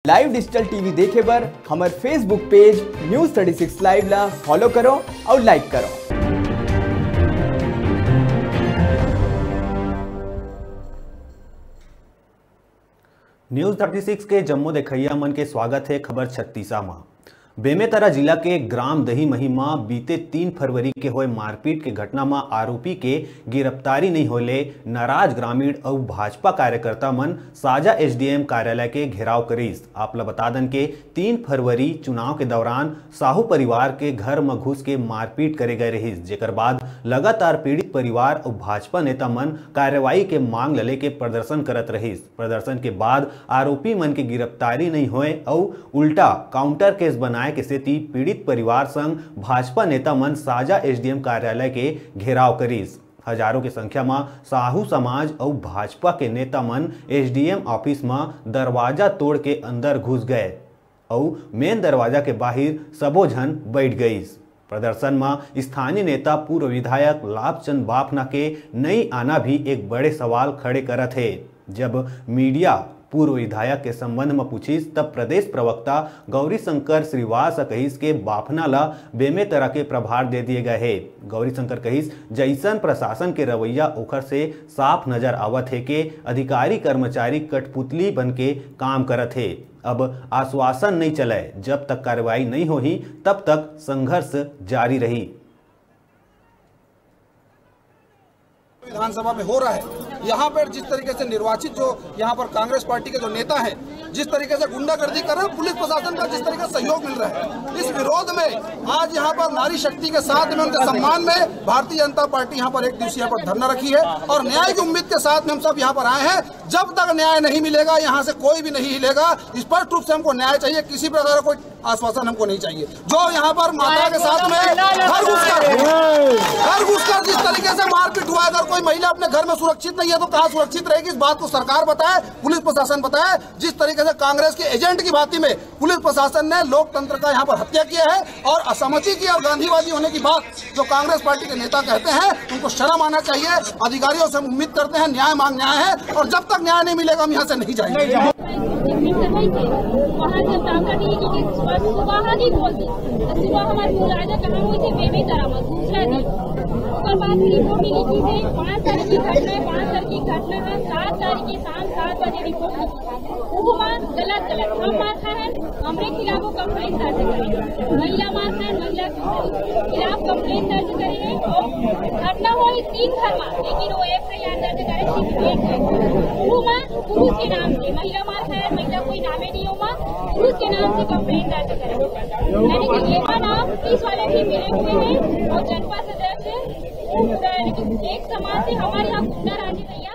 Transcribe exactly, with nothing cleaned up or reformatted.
Live digital T V देखे बर हमर Facebook page News thirty six Live ला follow करो और like करो। News thirty six के जम्मो देखइया मन के स्वागत हे खबर छत्तीसा म। बेमेतरा जिला के ग्राम दहीमही म बीते तीन फरवरी के होय मारपीट के घटना म आरोपी के गिरफ्तारी नइ होय ले नाराज ग्रामीण अउ भाजपा कार्यकर्ता मन साजा S D M कार्यालय के घेराव करिस। आप ल बता दन के तीन फरवरी चुनाव के दौरान साहू परिवार के घर म घुस के मारपीट करे गए रहिस, जेकर बाद लगातार पीड़ित परिवार अउ भाजपा नेता मन कार्रवाई के मांग ल लेके प्रदर्शन करत रहिस। प्रदर्शन के बाद आरोपी मन के गिरफ्तारी नइ होय अउ उल्टा counter case बनाए के सेती पीड़ित परिवार संग भाजपा नेता मन साजा S D M कार्यालय के घेराव करिस। हजारों के संख्या म साहू समाज अउ भाजपा के नेता मन S D M office म दरवाजा तोड़ के अंदर घुस गए अउ main दरवाजा के बाहिर सबो झन बैठ गईस। प्रदर्शन म स्थानीय नेता पूर्व विधायक लाभचंद बाफना के नई आना भी एक बड़े सवाल खड़े करत हे। जब मीडिया पूर्व विधायक के संबंध म पूछिस, तब प्रदेश प्रवक्ता गौरी शंकर श्रीवास ह कहिस के बाफना ल बेमेतरा के प्रभार दे दिए गए हे। गौरी शंकर कहिस, जइसन प्रशासन के रवैया ओखर से साफ नजर आवत हे के अधिकारी कर्मचारी कठपुतली बन के काम करत हे। अब आश्वासन नइ चलय, जब तक कार्रवाई नइ होही, तब तक संघर्ष जारी रही। विधानसभा में हो रहा है, यहाँ पर जिस तरीके से निर्वाचित जो यहाँ पर कांग्रेस पार्टी के जो नेता हैं, जिस तरीके से गुंडागर्दी कर रहे हैं, पुलिस प्रशासन का जिस तरीके से सहयोग मिल रहा है, इस विरोध में आज यहाँ पर नारी शक्ति के साथ में उनके सम्मान में भारतीय जनता पार्टी यहाँ पर एक दिवसीय पर धरना रखी है और न्याय की उम्मीद के साथ में हम सब यहाँ पर आए हैं। जब तक न्याय नहीं मिलेगा, यहाँ से कोई भी नहीं हिलेगा। स्पष्ट रूप से हमको न्याय चाहिए, किसी प्रकार का कोई आश्वासन हमको नहीं चाहिए। जो यहाँ पर माता के साथ में घर घुसकर घर घुसकर जिस तरीके से मारपीट हुआ, अगर कोई महिला अपने घर में सुरक्षित नहीं है तो कहाँ सुरक्षित रहेगी, इस बात को सरकार बताए, पुलिस प्रशासन बताए। जिस तरीके से कांग्रेस के एजेंट की भांति में पुलिस प्रशासन ने लोकतंत्र का यहाँ पर हत्या किया है और असहमति की और गांधीवादी होने की बात जो कांग्रेस पार्टी के नेता कहते हैं, उनको शर्म आना चाहिए। अधिकारियों से हम उम्मीद करते हैं न्याय मांगने आए हैं और जब तक न्याय नहीं मिलेगा, हम यहाँ से नहीं जाएंगे। वहाँ जब ताकत नहीं की सुबह ही बोल दी, तो सुबह हमारे मुलाजा कहाँ हुई थी, बेबे तरह दूसरा दिन। उसके बाद रिपोर्ट मिली थी, पाँच तारीख की घटना है, पाँच तारीख की घटना है, सात तारीख की शाम सात बजे रिपोर्ट मिली। वो मार गलत गलत हम मार खाए हैं, हमरे खिलाफ वो कंप्लेंट दर्ज करें। महिला मार खाए, महिला खिलाफ कंप्लेंट दर्ज करें। घटना हुई तीन घर में, लेकिन वो एफ आई आर दर्ज करें सिर्फ एक है। वो मार पुरुष के नाम से, महिला मार खाए, महिला कोई नामे नहीं हो मार, पुरुष के नाम से कंप्लेंट दर्ज करें। यानी कि ये नाम पुलिस वाले भी मिले हुए हैं और जनपद सदस्य एक समाज से हमारे यहाँ गुंडा राज है भैया।